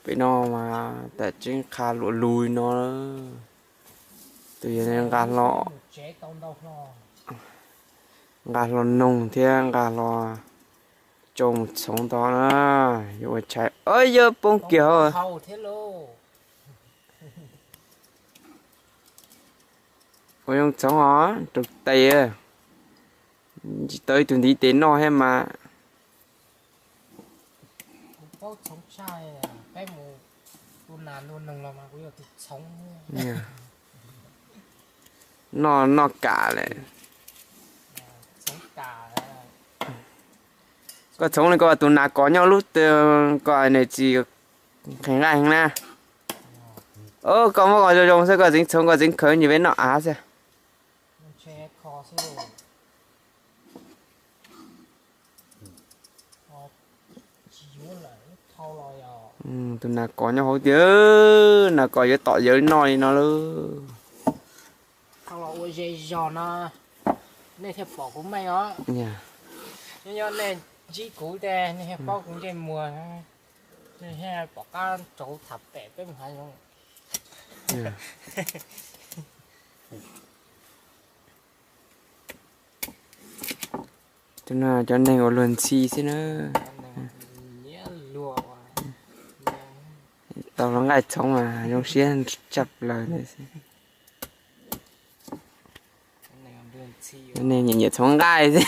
Pem no mas tam tseeb qha luas lus no. Tus yog nqa hlo, nqa hlo noog thiab nqa hlo tsau mus txhoov tod na. Yuav ua tshais, yog poob kiag hauv. Ua zoo txhoov os, rau tes. Tsis tau ib tug ntiv tes noj thiab mas. Noj, noj kam lawm. Koj txhoov li koj tus nas kos nyob lub, koj nws tsis qhis nqaij heev na. Koj muab koj zoo zoo xwb, koj txeev txhoov koj txeev khaws nyias peb noj av xwb. Tus nas kos nyob hauv tiag, nas kos yuav tom yawg noj li no lauj. Nej thiaj pom kuv meej os. Nyob nyob nej ntsib kuv tej nej thiaj paub kuv ntsej muag, nej thiaj pom qab tso kuv tham pem peb mus hav zoov. Tus no cov neeg ua luag ntxhi xwb na. Tau hluas nqaij txhoov mas zoo siab tshaj plaws ntawd xwb. Cov neeg nyiam nyiam txhoov nqaij xwb.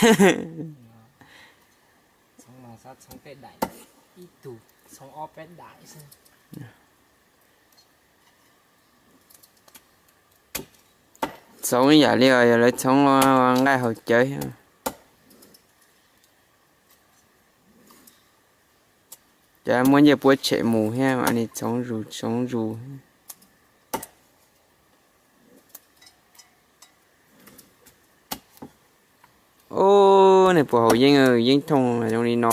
Txhoov ib yam li os, yog lawv txhoov nqaij haus cawv thiab. Cov muaj ncej puab tshem mus thiab mam li txhoov zus txhoov zus. Ub, nej puas haus yeeb, yeeb thooj zoo li no.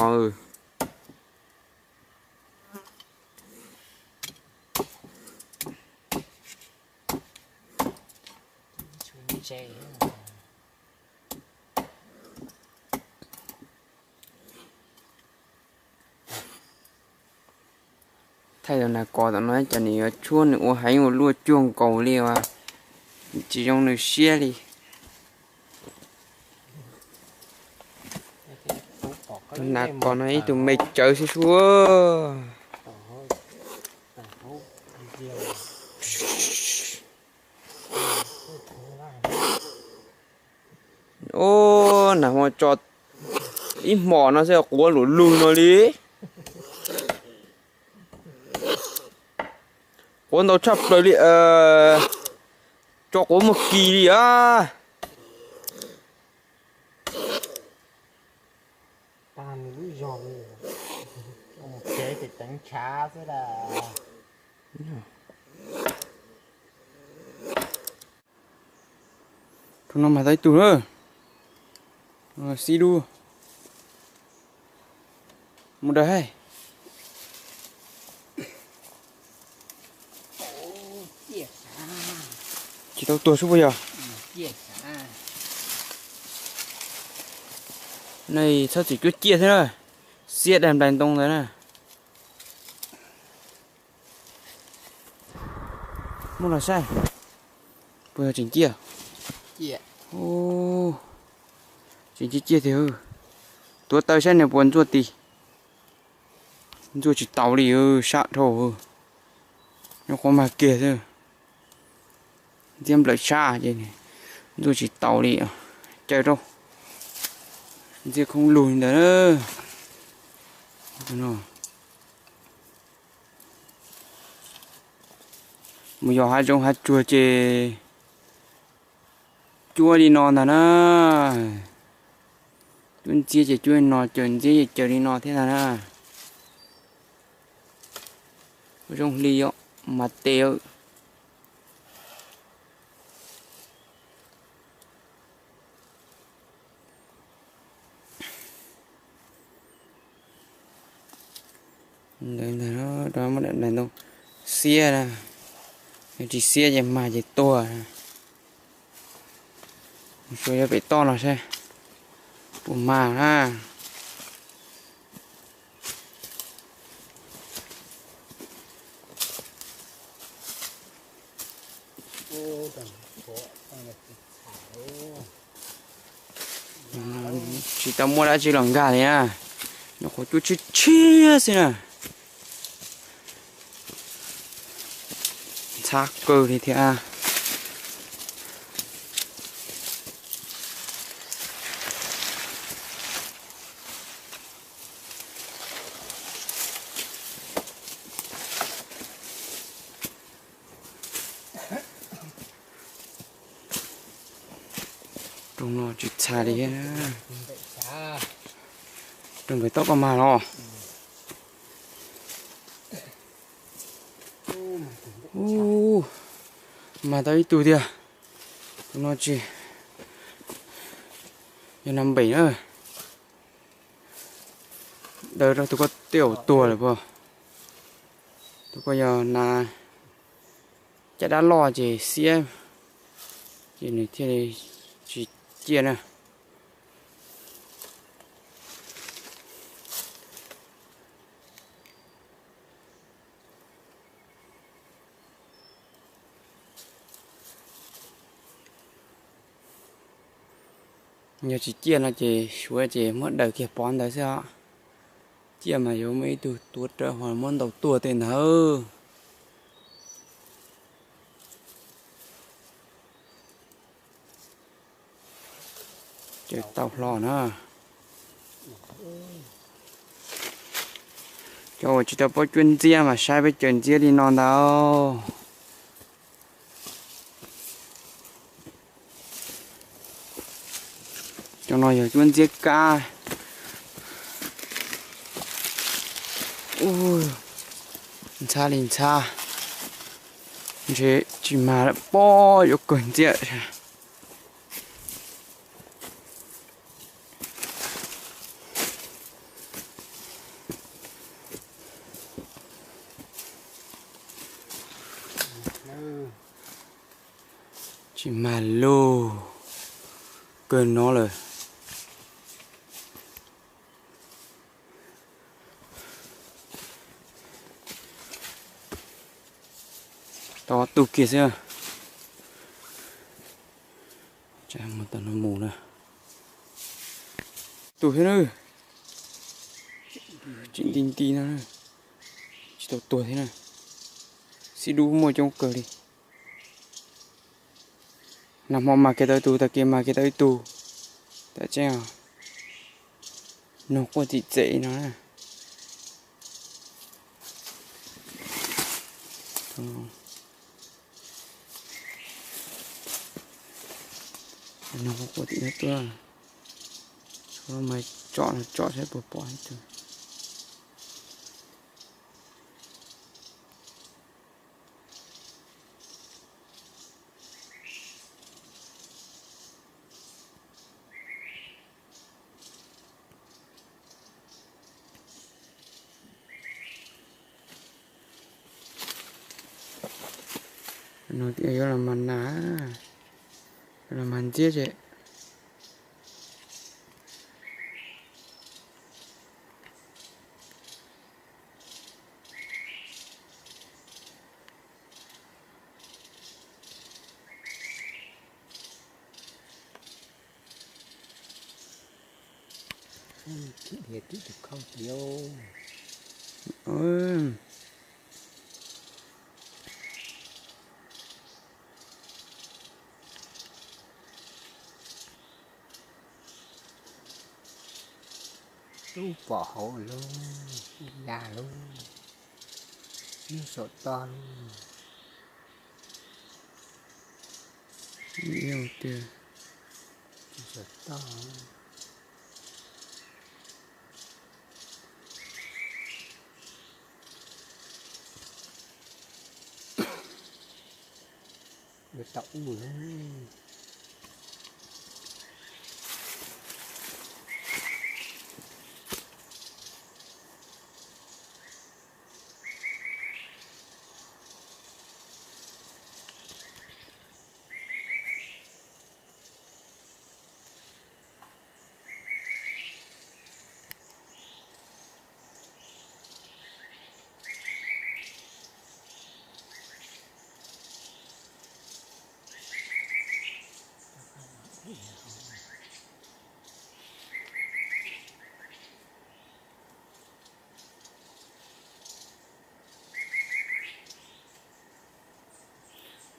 Thaij tus nas kos tom no ces nws yuav tshuab nws ua heev ua luaj cuag nkaus li as, tsis zoo nws siab li. Tus nas kos no ib tug me cawv xwb suab. Ub, nag hmo tso ib hmos no xwb quav luj lug no li. Quav ntau tshaj plaws li, tso quav muaj kis li a. Tus no mas tau ib tug na. Xib dub. Mus dawg hais. Tsis tau tuag xwb puas yog? Nej txhob txwm cuab ciaj thiab na. Xiab daim nplais ntoo ntawd na. Muab los saib. Puas yog tseem ciaj? Tseem ciaj ciaj tiag. Tuav taw saib nws puas ntxuaj tis. Ntxuaj tsis taus li, sab dhau. Nyob qhuav mag kiag xwb. Ntxiab nplawm sab ces ntxuaj tsis taus li. Caw rau. Ntxiab khoob lug li ntawd. Mus yos hav zoov hav tsuag ces cuab li no ntag na. Cuab ntxiab ces cuab li no, caws ntxiab ces caws li no thiab ntag na. Ua zoo hli os, mas tes. Ntawd ntag, muab daim nplais ntoo xiab na. Yog tsis xiab ces mag ces tuag. Mus tsuas yog pem toj no saib puas mag na. Tsis tau muaj dab tsi los nkag li na, nyuam qhuav cuab tshiab tshiab xwb na. Ntxhab kawg li thiab. Rooj no tsis txhais li thiab. Rooj pem toj koj mag los. Ub, mag tau ib tug tiag. Tus no tsis yog nas npem na. Daws rau tus koj tej zaum tuag lawm puas? Tus koj yog nas caj dab loj ces xiab, ces nws thiaj li tsis ciaj na. Yog tsis ciaj no ces suav ces muab daws kiag pov ntawd xwb os. Ciaj mas yuav muaj ib tug tuav rawv ho muab ntaus tuag tej ntawd. Ces tau hlo na. Cov uas tsis tau paub cuab ntxiab mas saib peb cov ntxiab li no ntag. Cov no yog cuab ntxiab kab. Ntxhab li ntxhab, ntshe tsis mag lawm pob, yuav kawg ntxiab. Tsis mag lug, kawg no lawm. Tau ob tug kiag xwb. Mus tom no mus na. Tug thiab na. Tsis nti nti no, tsis tau tuag thiab na. Xib dub muaj coob kawg li. Nag hmo mag kiag tau ib tug, tag kis mag kiag tau ib tug. Tam tseeb os, noog quaj txim txem no na. Noog quaj txim no tuaj. Tshuav mas tsom no tsom saib puas pom ib tug. No tias yuav los mag nas, yuav los mag ntxiab ces. Lub pom hauv lub, ya lub, lub saum toj lub. Saum toj. Yuav tau ub lawm.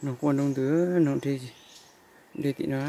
Noog quaj nroo ntws, noog deg tim no.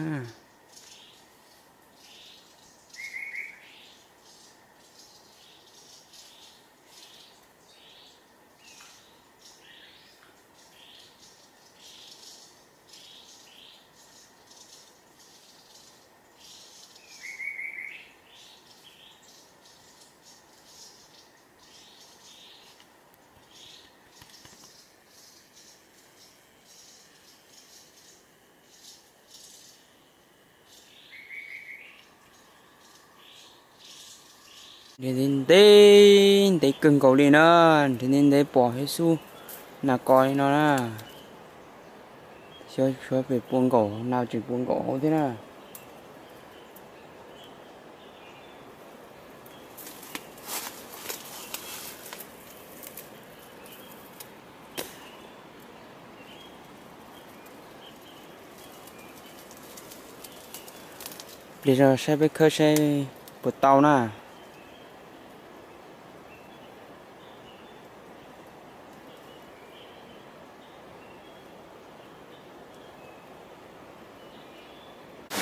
Ntev ntev, ntev kawg nkaus li na, ntev ntev ntev pom thiab xub nas kos li no na. Xyov pem puas nkaum, nas tseem puas nkaum hauv thiab na. Pliag zog saib peb khawb saib puas tau na.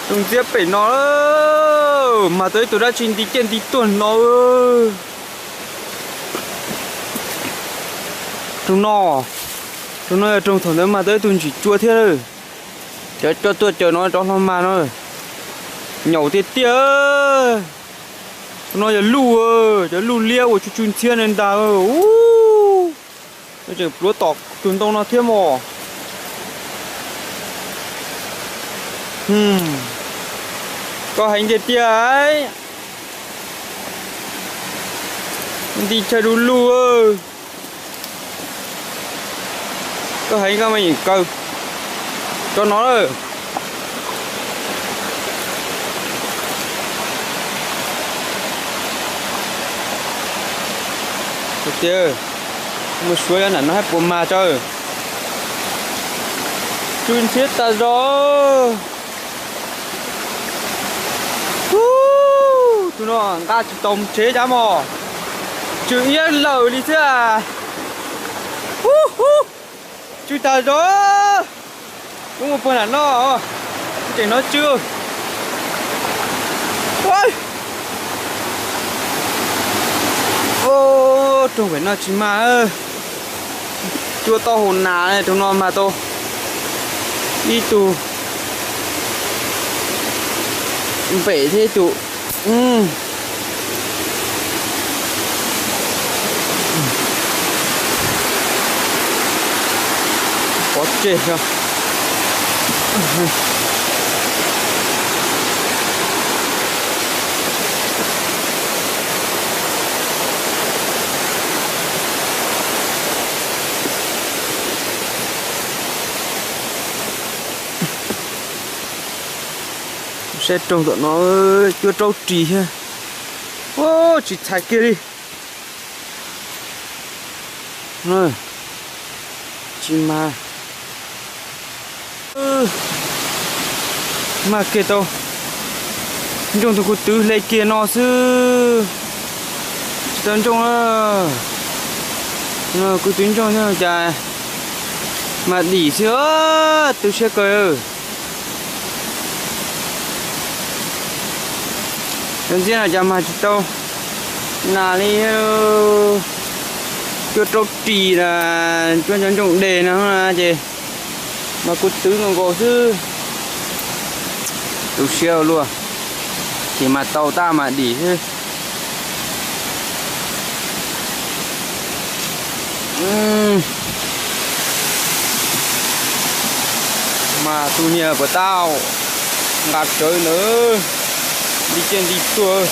Rooj ntxiab pem no, mas tau ib tug dab tsi nti ciaj nti tuag no. Rooj no, rooj no yog rooj thaum ntawd mas tau ib tug ntsim cua thiab. Cov coj tuaj caws no rov hlo mas no, nyaum tiag tiag. Rooj no yog luj, cov luj liab uas tsw tsw ntxhiab ntag. Tseem pluav tom tus ntoo no thiab mos. Koj heev tiag tiag, nti chaw du lug. Koj heev koj mas yeem kaw tso no lawm. Tiag, mus suav nram no hab puas mag tso. Tsw ntxhiab tas zog. Tus no nqa tsis tau mus tsev cab mos, tsw iab lawm li thiab. Tsw tas zog. Kuv mus puag nram no, tseem no tsw. Roog pem no tsis mag, cua tau hauv nas, roog no mag tau ib tug npem thiab ib tug pov tseg. Saib raug tom no, cua rau ris thiab. Tsis txhais kiag li. Tsis mag, mag kiag tau ntsooj tus kuv twv hle kiag no xwb. Tsis tau ntsooj, kuv twv ntsooj thiab cas mag dim xwb, tu siab kawg. Cov ntxiab no cas mag tsis tau nas li, cua rau ris na, cua cov ntsooj des no ces mas kuv twv nkaus nkaus xwb. Tu siab ua luaj, ces mag tau tab mag dim xwb. Mas tus niag puas tau nqa tsawv ntawd, nti ciaj nti tuag.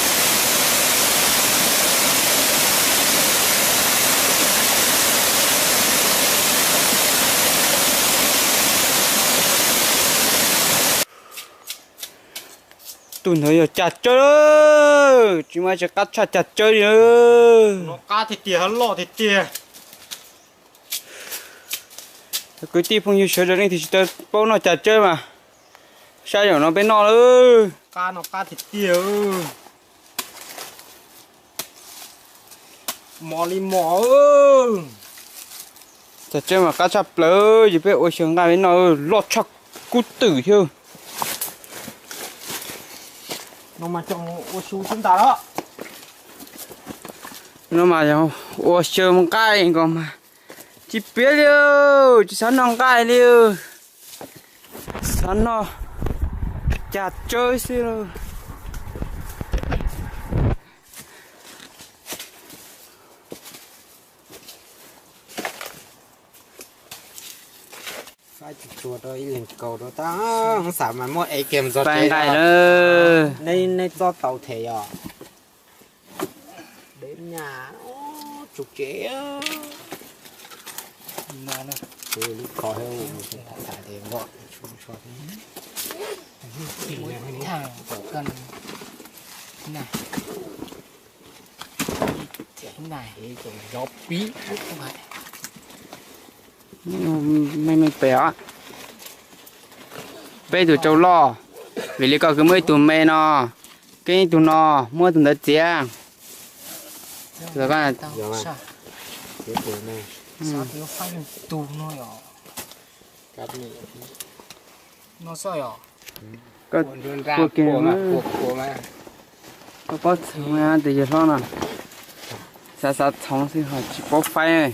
Tus ntawd yog cas tsawb, tsis mas tsis qab tshaj cas tsawb li. Qab tiag tiag, loj tiag tiag. Kwv tij phooj ywg sawv daws leej twg tsis tau paub noj cas tsawb mas saib zaum no peb noj lawm. Qab no qab tiag tiag. Mos li mos. Txog tseeb mas qab tshaj plaws, ces peb ua xyaw nqaij li no loj tshaj kub twm thiab. No mas yog ua xyaw nqaij nkaus mas tsis piav li, tsis xav noj nqaij li, xav noj cag tsawb xwb lauj. Faib tsuag tsuag rau ib leeg kaus rau tab, xav mas muaj ev kiag mus txog tsev nqaij lawm. Nej txob tau them yom? Deb nyaj tsum tsev. Lub kho thiab, tham tham tias npoj. Zov pib. Meej meej pem os. Peb ib tug tsau loj, vim li koj kwv muaj ib tug me no, koj ib tug no, muab tus ntawd txiav. Koj ua kiag, koj paub txhoov tus yawg hlob no, xav xav txhoov xwb ho tsis paub faib.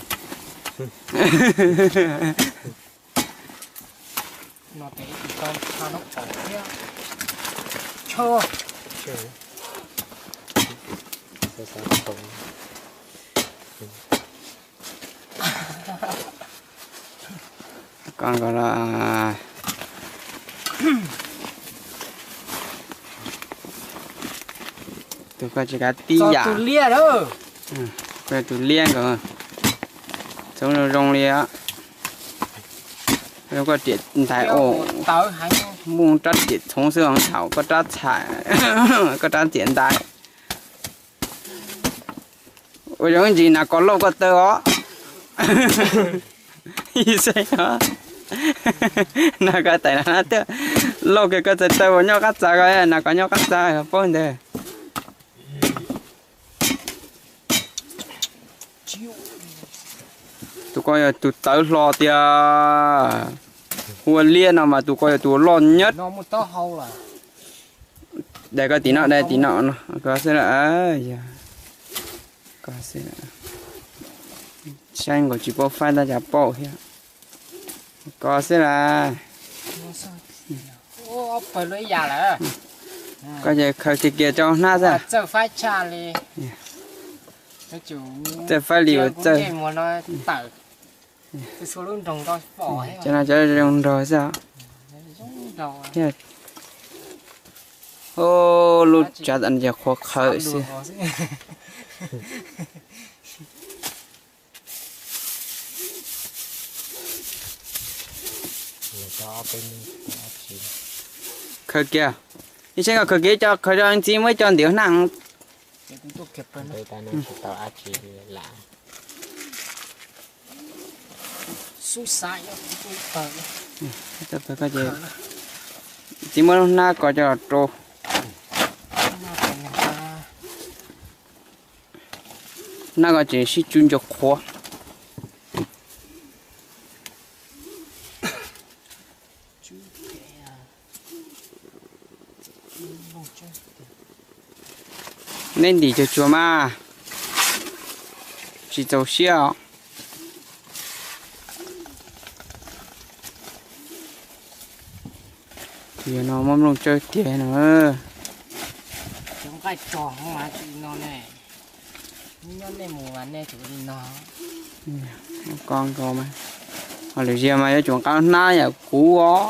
Koj nkaus los, tus koj tsis kav tib yam. Koj tus liab nkaus, txhoov zoo zoo li os. Koj riam ntais os, muaj rab riam txhoov xwb os, thaum koj rab txhais, koj rab riam ntais. Ua zoo ntsis nas kos lauj koj taw os. Nas kos tais na tiag, lauj kiag koj txawj taw uas nyob qab txaj ko, nas kos nyob qab txaj paub ntawd. Tus ko yog tus tawv hlo tiag. Hu ua liab no mas tus ko yog tus loj nyab. Dai koj tim no, dai tim no no, koj xwb la, koj xwb. Saib nkaus tsis paub faib tab cas paub thiab. Koj xwb la. Koj ces khaws kiag kiag rau hnab xwb. Txawj faib li uas txawj. Cov no cov zoo nraug xwb. Lub tsav tas no ces qhuav qhawv xwb. Khaws kiag, ib saib koj khaws kiag cov khaws rau ntxiv muab ib co ntim hnab. Txiv muab lub hnab ko coj los rau. Hnab ko tseem sib tsw ntsuag qhuav. Neb ntim tsuag tsuag mas tsis txaus siab os. Yog no muab nplooj tsawb tiag no. Ko nkaus mas, ho lwm zaus mas yuav tsum nqa hnab yam kuv os.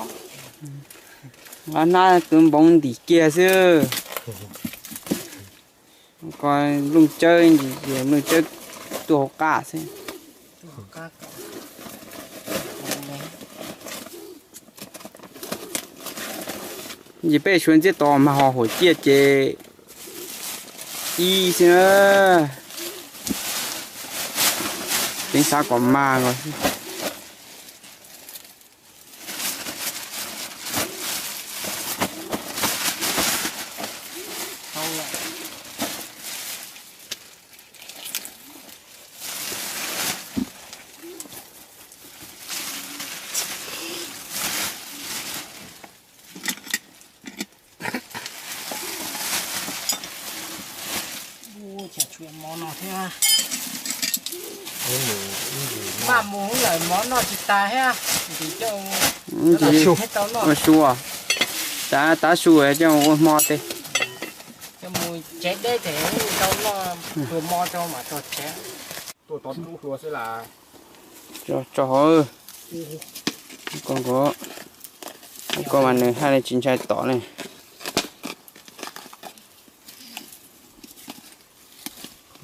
Nqa hnab kwv npoov ntim kiag xwb. Ko nplooj tsawb, nplooj tsawb tuaj hauv qab xwb. Ces peb suav ntxiab tos mas ho huam ciaj ces ib xwb na. Teev xav kom mag nkaus xwb. Maj mus lawm mov noj tsis tas thiab, ntim coj ua su, tav tav su coj ua hmo tes. Coj mus tsev deb them tau noj hluas mo rau mam tog tsev. Tso hauv, koj nkaus, koj mas nws haj li tsis ntshai tom ne.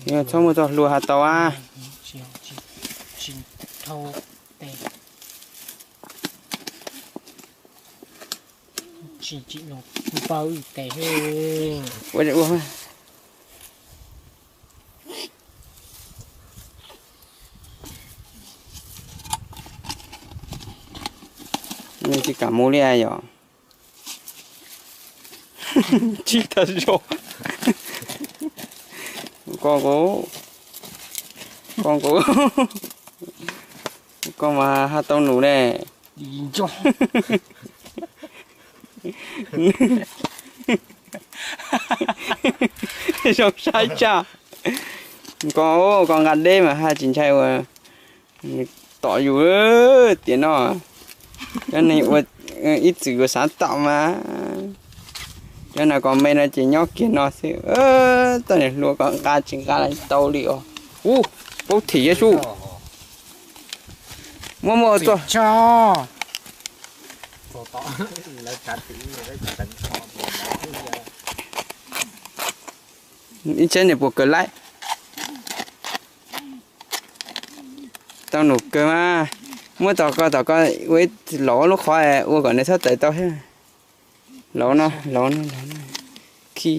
Yog txhob muaj txoj hlua has tau a. Nws tsis kam mus li yom. Tsis tas zog. Koj, koj, koj mas haj tau num ne. Zoo saib tshaj. Koj, koj nqa deb mas haj tsis ntshai ua tom yus tiam no. Cov neeg ua ib txwm ua xav tom mas cov no kom me no ces nyob kiag no xwb. Txoj niag hlua koj nqa tsis nqa tau li os. Ub, paub thim yeb su. Muab muab txoj ib tsheb niam puas kawg laib. Tau num kawg mas. Muab tos koj, tos koj ua ib lov lub qhov ua kom nws txhob tawm tau thiab. Lov no, lov no, lov no. Khi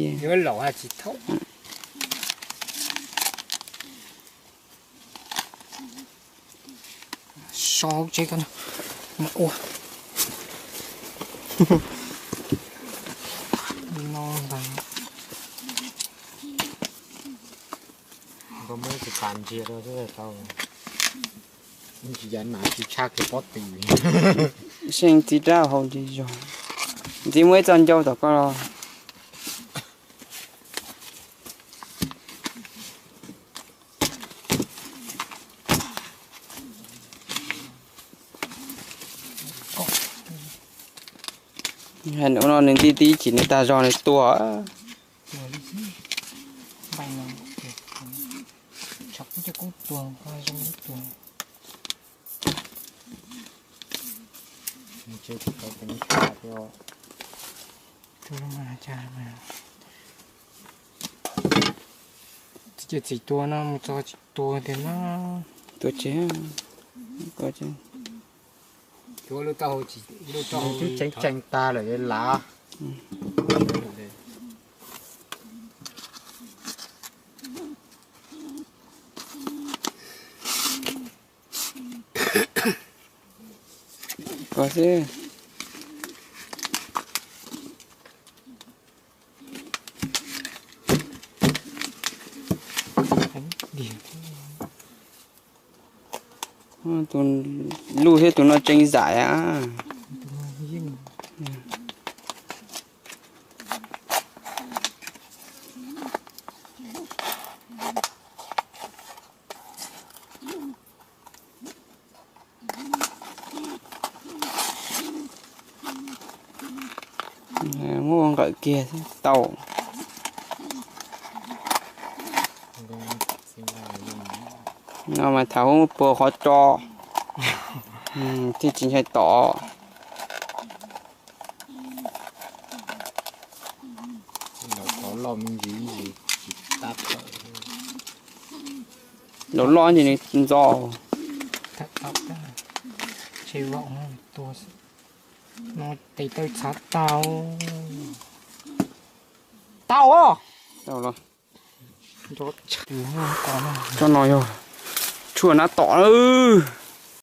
so tsev ko ua no ntag. Nkauj muab tsis tas ntsiag rau xwb tau. Tsis yav nas tsis tshaj kiag pob tw. Seej txiv rab hau ntsis zog. Ntxiv muaj ib txoj ncau tom koj los. Ua no nws nti tib chim nws tag zog nws tuag. Ces txiv tua no mus txog tsis tua tiag na. Tua tsis, tua tsis. Twb tseeb tseeb tag lawm lav. Koj xwb. Tus luj thiab tus no tseem zam a. Muab ua nqawm kiag tau. No mas thaum puag qhov tso thiaj tsis ntshai tom. Laus loj ntsis nws ntxo. Tes taw txhav tau. Tau os. Tsob no yog tshuaj nab tom lawm.